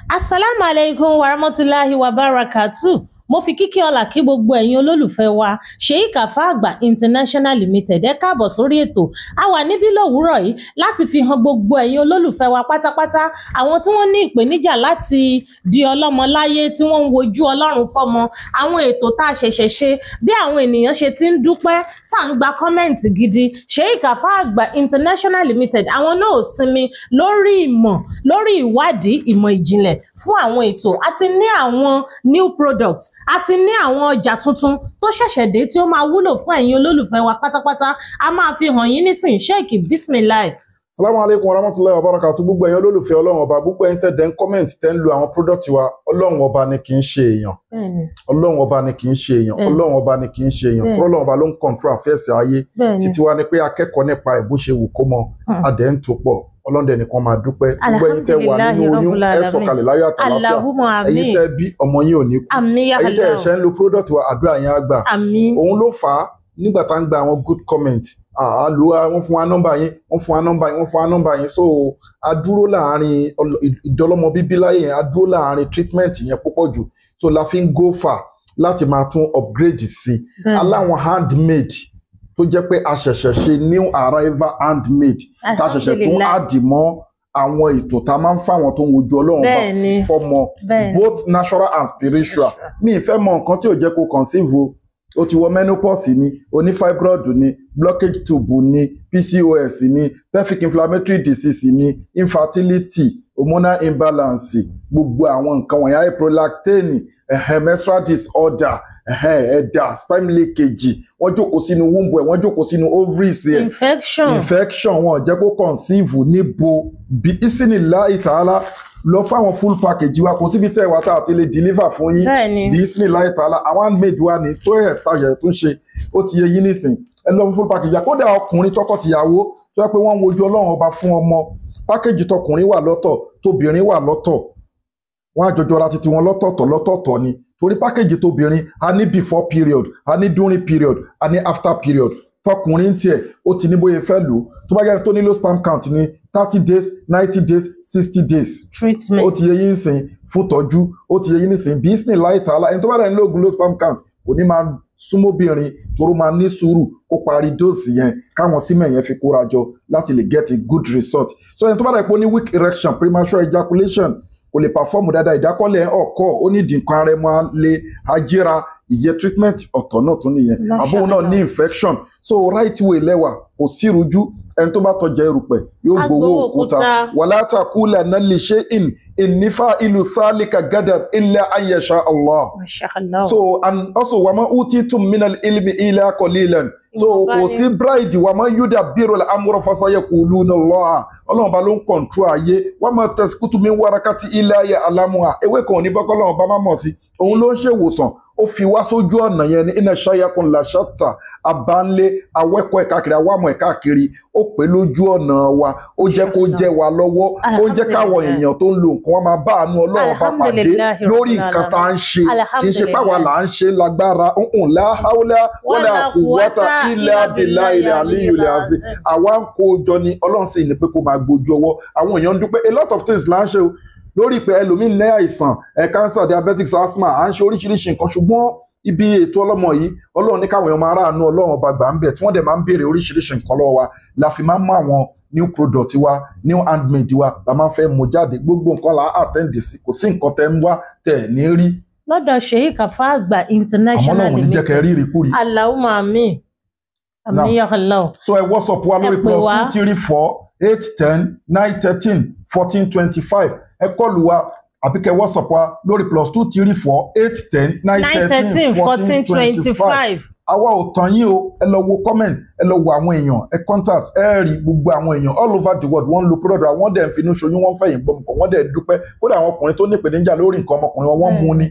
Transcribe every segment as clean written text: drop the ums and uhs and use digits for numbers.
Assalamu alaikum warahmatulahi wabarakatuh. Mo fi kíkí ọlà kí gbogbo ẹ̀yin olólùfẹ́ wa Sheikh Alfa Àgbà International Limited. Ẹ káàbọ̀ sórí ètò. A wà níbí lówùúrọ̀ yìí láti fi hàn gbogbo ẹ̀yin olólùfẹ́ wa pátápátá, àwọn tí wọ́n ní ìpèníjà láti di ọlọ́mọ láyé, tí wọ́n ń wojú Ọlọ́run fọ́mọ, àwọn ètò tá a ṣẹ̀ṣẹ̀ ṣe, bí àwọn ènìyàn ṣe ti ń dúpẹ́, tá à ń gba comment gidi. Sheikh Alfa Àgbà International Limited, àwọn náà ò sinmi lórí ìmọ̀, lórí ìwádìí ìmọ̀ ìjìnlẹ̀ fún àwọn ètò. A ti ní àwọn new products, a ti ní àwọn ọjà tuntun tó ṣẹ̀ṣẹ̀ dé tí ó máa wúlò fún ẹ̀yin olólùfẹ́ wa pátápátá. A máa fi hàn yín nísìn. Sheikh, bismillah. Salamu alaikum warahmatullahi wabarakatuh. Gbogbo ẹ̀yin olólùfẹ́ Ọlọ́run ọba, gbogbo ẹ̀yin tẹ́ ń comment, tẹ́ ń lo àwọn product wa, Ọlọ́run ọba ni kì í ṣe èèyàn. Ọlọ́run ọba ni kì í ṣe èèyàn. Ọlọ́run ọba ni kì í ṣe èèyàn. Ọlọ́run ọba ló ń control affairs ayé. Títí wa ni pé akẹ́kọ̀ọ́ nípa ẹ̀ bó ṣe wù kó mọ, adẹ̀ ń tó pọ̀. Ọlọ́run nìkan máa dúpẹ́. Gbogbo ẹ̀yin tẹ́ wà nínú oyún, ẹ sọ̀kalẹ̀ láyọ̀ àtàlàáfíà. Ẹ̀yin tẹ́ bí ọmọ yín ò ní kú. Ẹ̀yin tẹ́ ẹ̀ṣẹ̀ ń lo product wa, àdúrà yẹn á gbà. Òun ló fà á nígbà tá ń gba àwọn good comment. Wọ́n fún wa nọ́mbà yín, wọ́n fún wa nọ́mbà yín, wọ́n fún wa nọ́mbà yín. So a dúró láàrin ìdọ́lọ́mọ bíbí láyé yẹn, a dúró láàrin treatment yẹn púpọ̀ jù. So la fi ń go far láti máa tún upgrade sí. Aláwọn handmade tó jẹ́ pé a ṣẹ̀ṣẹ̀ ṣe new arrival handmade, tá a ṣẹ̀ṣẹ̀ tún àdì mọ́ àwọn ètò tá a máa ń fáwọn tó ń wojú Ọlọ́run bá fọ́mọ, both natural and spiritual. Mi ì fẹ́ mọ nǹkan tí ò jẹ́ kó conceive o. Ó ti wọ menopause ni, oní fibroid ni, blockage tube ni, PCOS ni, pelvic inflammatory disease ni, infertility, hormonal imbalance, gbogbo àwọn nǹkan wọ̀nyí, prolactin, menstrual disorder, ẹ̀dà, sperm leakage, wọ́n jókòó sínú womb ẹ̀, wọ́n jókòó sínú ovaries ẹ̀, infection, wọn jẹ́ kó conceive níbo. Bí isinillahi ta'ala lọ fáwọn full package wa, kò síbi tẹ́ wa tá a ti lè deliver fún yín. Bí isinillahi ta'ala, àwọn handmade wa ní tó ẹ̀ tajà tó ń ṣe, ó ti yẹ yín nísìn. Ẹ lọ fún full package wa. Kódà ọkùnrin tọkọ-tìyàwó tó yẹ pé wọ́n ń wojú Ọlọ́run ọba fún ọmọ, package tọkùnrin wà lọ́tọ̀, tóbìnrin wà lọ́tọ̀, wọ́n á jọjọ ra titi wọn lọ́tọ̀ọ̀tọ̀ lọ́tọ̀ọ̀tọ̀ ni. Torí package tóbìnrin, a ní before period, a ní during period, a ní after period. Tọkùnrin tiẹ̀ ó ti ní bóyá fẹ́ lò ó. Tó bá yẹn tó ní low sperm count ní 30 days, 90 days, 60 days treatment, ó ti yẹ yín sìn fún tọ́jú. Ó ti yẹ yín nísìn bí sìn láì tààlà. Ẹni tó bá dẹ̀ ń lóògùn low sperm count kò ní máa súnmọ́bìnrin, toró máa ní sùúrù kó parí dóòsì yẹn káwọn símẹ̀ yẹn fi kóra jọ láti lè get a good result. So ẹni tó bá dẹ̀ pé ó ní weak erection, premature ejaculation, kò lè perform dáadáa, ìdákọ́lẹ̀ ọkọ̀, ó ní ìdìkan ara ẹ̀ máa lè ajíra, ìyẹ treatment ọ̀tọ̀ náà tún nìyẹn. Àbóhun náà ní infection. So right way lẹ́wà, kò sí rújú. Ẹni tó bá tọjá erùpẹ̀ yóò gbowó òkúta. Wala taqulanna li shay'in inni fa'ilu salika gadan illa an yasha Allah. So and also wama utitum minal ilmi illa qalilan. So kò sí bride, wama yudabbiru al-amra fasayaquluna Allah. Ọlọ́run bá ló ń control ayé. Wama tasqutu min warakati illa ya'lamuha. Ewé kan ò ní bọ́kọ́ Ọlọ́run bá má mọ̀ sí. Òun ló ń ṣèwòsàn, ó fi wá sójú ọ̀nà yẹn ní inna shayakun la shatta. Abánlé awẹ́kọ̀ ẹ̀ káàkiri, awámọ̀ ẹ̀ káàkiri, ó pè lójú ọ̀nà wa, ó jẹ́ kó jẹ́ wa lọ́wọ́, ó jẹ́ káwọn èèyàn tó ń lo nǹkan wọn máa bá àánú Ọlọ́run bá pàdé lórí nǹkan tá à ń ṣe. Kì í ṣe páwa là ń ṣe lágbára, la hawla wala quwwata illa billahi aliyyil azim. Àwa ń kó jọ ni, Ọlọ́run sì ní pé kó máa gbójú ọwọ́. Àwọn èèyàn ń dúpẹ́. A lot of things là ń ṣe o lórí pé ẹlòmíín ní àìsàn ẹ cancer, diabetics, asthma, à ń ṣe oríṣiríṣi nǹkan. Ṣùgbọ́n ibi ètò ọlọ́mọ yìí, Ọlọ́run ní káwọn èèyàn máa ráàánú Ọlọ́run ọba gbà ń bẹ̀, tí wọ́n dẹ̀ máa ń béèrè oríṣiríṣi nǹkan lọ́wọ́ wa. La fi máa ń mú àwọn new product wa, new handmade wa, la máa ń fẹ́ mú jáde. Gbogbo nǹkan là á attend sí, kò sí nǹkan tẹ́ ń wá tẹ̀ ní rí. Lọ́dọ̀ Sheikh Alfa Àgbà International Limited. Àmọ́ náà ò ní jẹ́ kẹ́ rí ìrìkúri. Allahumma àmín. Àmín ya Allah. So ẹ WhatsApp wa lórí +2 3 4 8 10 9 13 14 25. Ẹ kọlù wa àbí kẹ́ WhatsApp wa lórí +2 3 4 8 10 9 13 14 25. Àwa ò tàn yín o. Ẹ lọ wo comment, ẹ lọ wo àwọn èèyàn, ẹ contact, ẹ rí gbogbo àwọn èèyàn all over the world wọ́n ń lo product, àwọn dẹ̀ ń finú ṣoyún, wọ́n fẹ̀yìn gbọmọkàn, wọ́n dẹ̀ ń dúpẹ́. Kódà àwọn ọkùnrin tó ní ìpèníjà lórí nǹkan ọmọkùnrin wọn, wọ́n mú ni.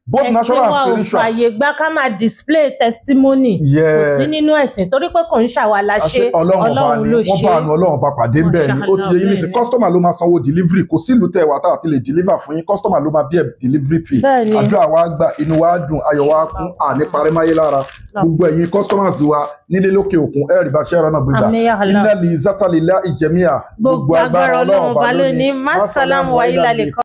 Both natural and spiritual. Ẹ̀sìn wa ò fààyè gbà ká máa display testimony. Kò sí nínú ẹ̀sìn, torí pé kò ń ṣàwa la ṣe, Ọlọ́run ló ṣe. Wọ́n bá àánú Ọlọ́run bá pàdé ń bẹ́ẹ̀ ni. Ó ti yẹ yín nísìn. Customer ló máa sanwó delivery, kò sí ìlú tẹ̀ wá tá àti lè deliver fún yín. Customer ló máa bí ẹ̀ delivery fee. Àdúrà wa gbà, inú wa dùn, ayọ̀ wa kún, àní parẹ́máyé lára. Gbogbo ẹ̀yin customers wa nílé lókè òkun, ẹ̀rì bá ṣẹ́ ẹ̀rọ gbígbà. Iná lè zátàlélá ìjẹ̀míà. Gbogbo agbára Ọlọ́run bá lónìí. Masalamu wa ilà lè kọ́.